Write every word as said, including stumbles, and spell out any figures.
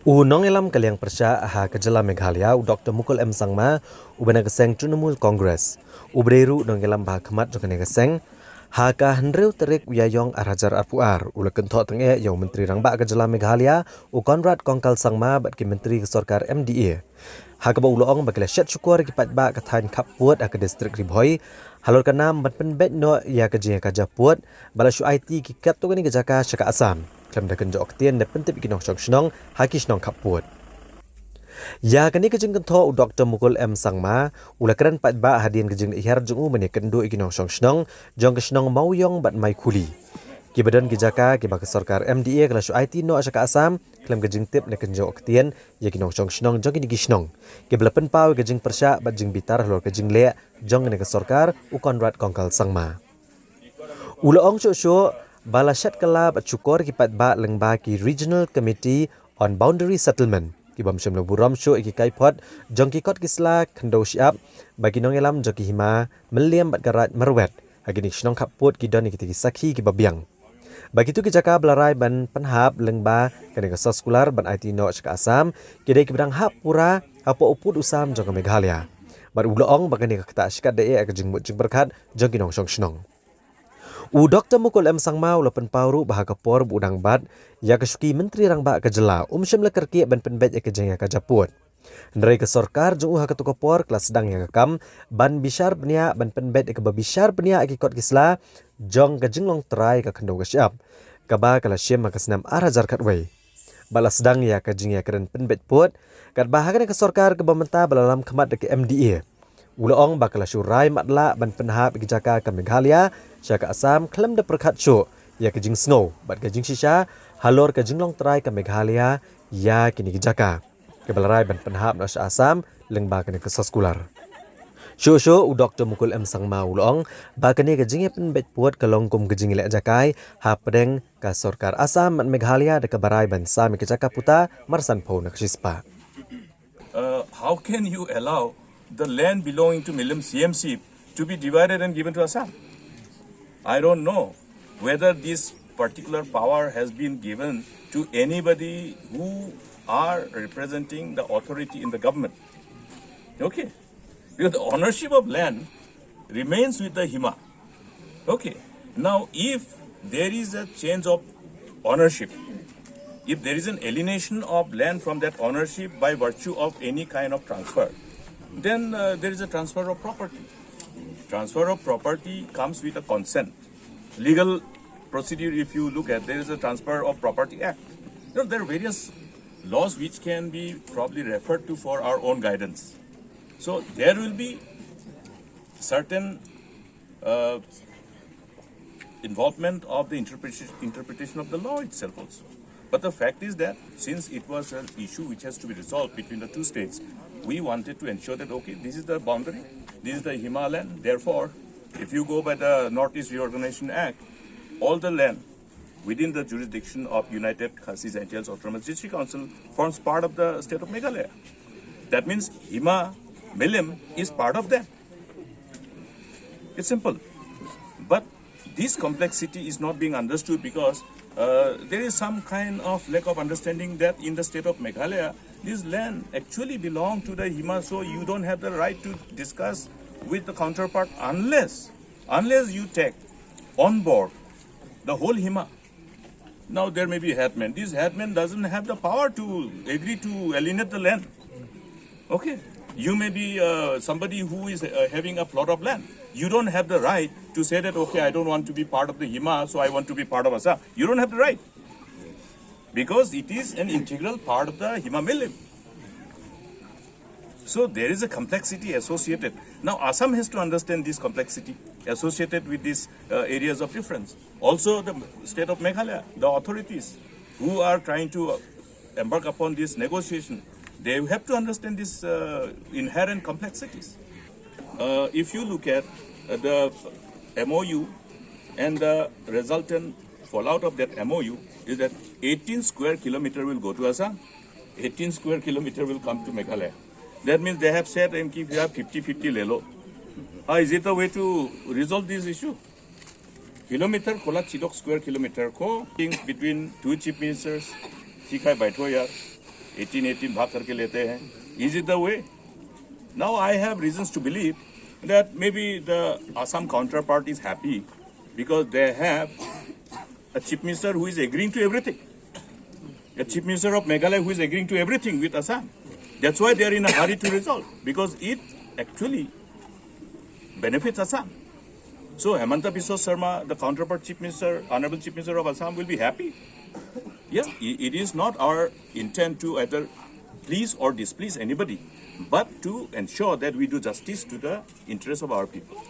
U nongïalam ka liang pyrshah ha ka jylla Meghalaya, u Doktor Mukul M Sangma, uba na ka seng Trinamool Congress, uba dei ruh u nongïalam ba ha khmat jong kane ka seng, ha ka hynriew tarik u Ïaïong ar hajar arphew ar, u la kynthoh tyngeh ïa u Myntri Rangbah ka jylla Meghalaya, u Conrad Kongkal Sangma, bad ki myntri ka sorkar M D A, ha kaba u la ong ba ki la shet shukor ïa ki paidbah ka thaiñ Khappud ha ka distrik Ri Bhoi halor ka nam ban pynbeit noh ïa ka jingïakajia pud ba la shu aiti ki katto katne ka jaka sha ka Assam, khlem da kynjoh ktien ne pyntip ïa ki nongshong shnong ha ki shnong Khappud. Ïa kane ka jingkynthoh u Doktor Mukul M Sangma u la kren paidbah hadien ka jingleit hiar jong u ban ïakynduh ïa ki nongshong shnong jong ka shnong Mawïong bad Maikhuli, kiba don ki jaka kiba ka sorkar M D A ka la shu aiti noh sha ka Assam khlem ka jingtip ne kynjoh ktien ïa ki nongshong shnong jong kine ki shnong, kiba la pynpaw ïa ka jingpyrshah bad jingbitar halor ka jingleh jong kane ka sorkar, u Conrad Kongkal Sangma. U la ong shuh shuh ba la shet kylla bad shukor ïa ki paidbah lyngba ki Regional Committee on Boundary Settlement, ki bym shym la burom shuh ïa ki kaiphod jong ki kot ki sla khyndew shyiap ba ki nongïalam jong ki hima Mylliem bad ka Raid Myrwet ha kine ki shnong Khappud ki don ïa kita ki sakhi kiba biang. Ba kito ki jaka ba la rai ban pynhap lyngba kane ka soskular ban aiti noh sha ka Assam, ki dei kiba dang hap pura hapoh u pud u sam jong ka Meghalaya. Bad u la ong ba kane ka ktah shikatdei ïa ka jingmut jingpyrkhat jong ki nongshong shnong. U Doktor Mukul M Sangma u la pynpaw ruh ba ha ka por ba u dang bat ïa ka shuki Myntri Rangbah ka jylla, um shym la kyrkieh ban pynbeit ïa ka jingïakajia pud. Hynrei ka sorkar jong u ha kato ka por ka la sdang ïa ka kam ban bishar bniah, ban pynbeit ïa kaba bishar bniah ïa ki kot ki sla jong ka jinglong trai ka khyndew ka shyiap, kaba ka la shim ha ka snem ar hajar khatwei. Ba la sdang ïa ka jingïakren pynbeit pud, katba ha kane ka sorkar kaba mynta ba la lam khmat da ka M D A, u la ong ba ka la shu rai matlah ban pynhap ïa ki jaka ka Meghalaya sha ka Assam khlem da pyrkhat shuh ïa ka jingsngew bad ka jingshisha halor ka jinglong trai ka Meghalaya ïa kine ki jaka, kaba la rai ban pynhap noh sha Assam lyngba kane ka soskular. Shuh shuh u Doktor Mukul M Sangma u la ong ba kane ka jingïapynbeit pud ka long kum ka jingïaleh jakai hapdeng ka sorkar Assam bad Meghalaya da kaba rai ban sam ïa ka jaka puta mar sanphew na ka shispah. Uh, how can you allow the land belonging to Mylliem C M C to be divided and given to Assam? I don't know whether this particular power has been given to anybody who are representing the authority in the government. Okay. Because the ownership of land remains with the Hima. Okay. Now, if there is a change of ownership, if there is an alienation of land from that ownership by virtue of any kind of transfer, then uh, there is a transfer of property. Transfer of property comes with a consent. Legal procedure, if you look at, there is a Transfer of Property Act. You know, there are various laws which can be probably referred to for our own guidance. So there will be certain uh, involvement of the interpretation, interpretation of the law itself also. But the fact is that since it was an issue which has to be resolved between the two states, we wanted to ensure that, okay, this is the boundary, this is the Hima land. Therefore, if you go by the Northeast Reorganization Act, all the land within the jurisdiction of United Khasi Jaintia Hills Autonomous District Council forms part of the state of Meghalaya. That means Hima Mylliem is part of that. It's simple. But this complexity is not being understood because uh, there is some kind of lack of understanding that in the state of Meghalaya, this land actually belongs to the Hima, so you don't have the right to discuss with the counterpart unless, unless you take on board the whole Hima. Now there may be a headman. This headman doesn't have the power to agree to alienate the land. Okay? You may be uh, somebody who is uh, having a plot of land. You don't have the right to say that, okay, I don't want to be part of the Hima, so I want to be part of Assam. You don't have the right. Because it is an integral part of the Hima Mylliem. So there is a complexity associated. Now Assam has to understand this complexity associated with these uh, areas of difference. Also the state of Meghalaya, the authorities who are trying to uh, embark upon this negotiation, they have to understand these uh, inherent complexities. Uh, if you look at uh, the M O U and the resultant fallout of that M O U is that eighteen square kilometer will go to Assam, eighteen square kilometer will come to Meghalaya. That means they have said, "Em ki fifty fifty le lo." How is it a way to resolve this issue? Kilometer kola chidok square kilometer ko things between two chief ministers, chikai baitho yar. eighteen eighteen भाग करके लेते हैं. Is it the way? Now I have reasons to believe that maybe the Assam counterpart is happy because they have a chief minister who is agreeing to everything. A chief minister of Meghalaya who is agreeing to everything with Assam. That's why they are in a hurry to resolve, because it actually benefits Assam. So Himanta Biswa Sarma, the counterpart chief minister, honorable chief minister of Assam, will be happy. Yeah, i- it is not our intent to either please or displease anybody, but to ensure that we do justice to the interests of our people.